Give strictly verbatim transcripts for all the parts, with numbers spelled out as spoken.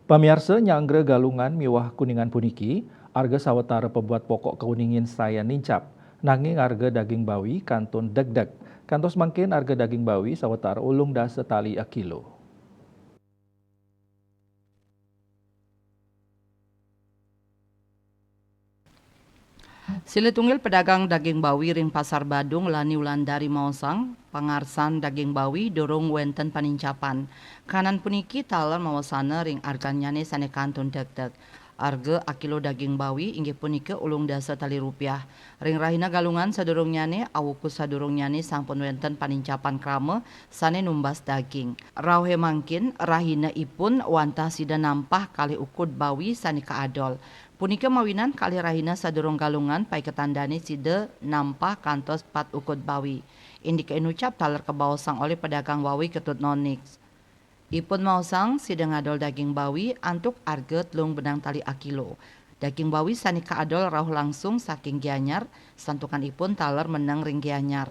Pamiarsa, nyanggra Galungan miwah Kuningan puniki, arga sawetara pabuat pokok kauningin sayan nincap. Nanging arga daging bawi kantun degdeg. Kantos mangkin arga daging bawi sawetara ulung dasa tali akilo. Silih tunggil pedagang daging bawi ring Pasar Badung, Lani Wulandari maosang, pangarsan daging bawi durung wenten panincapan. Kahanan puniki taler mawasana ring argannyane sane kantun degdeg. Arga akilo daging bawi inggih punika ulung dasa tali rupiah. Ring rahina Galungan sadurungnyane, awuku sadurungnyane sampun wenten panincapan krama sane numbas daging. Rauhe mangkin, rahina ipun wantah sida nampah kalih ukud bawi sane kaadol. Punika mawinan kalih rahina sadurung Galungan paiketan dane sida nampah kantos pat ukud bawi. Indike inucap taler kabaosang olih pedagang bawi Ketut Nonix. Ipun maosang sida ngadol daging bawi antuk arga telung benang tali akilo. Daging bawi sane kaadol rauh langsung saking Gianyar, santukan ipun taler meneng ring Gianyar.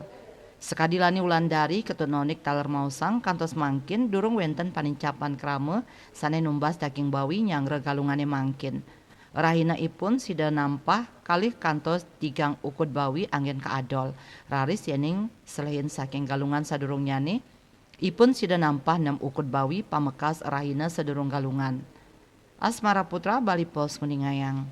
Sakadi Lani Wulandari, Ketut Nonix taler maosang kantos mangkin durung wenten panincapan krama sane numbas daging bawi nyanggra Galungane mangkin. Rahina ipun sida nampah kalih kantos tigang ukud bawi anggen kaadol. Raris yening selehin saking Galungan sadurungnyane, ipun sida nampah nem ukud bawi pamekas rahina sadurung Galungan. Asmara Putra, Bali Post, nguningayang.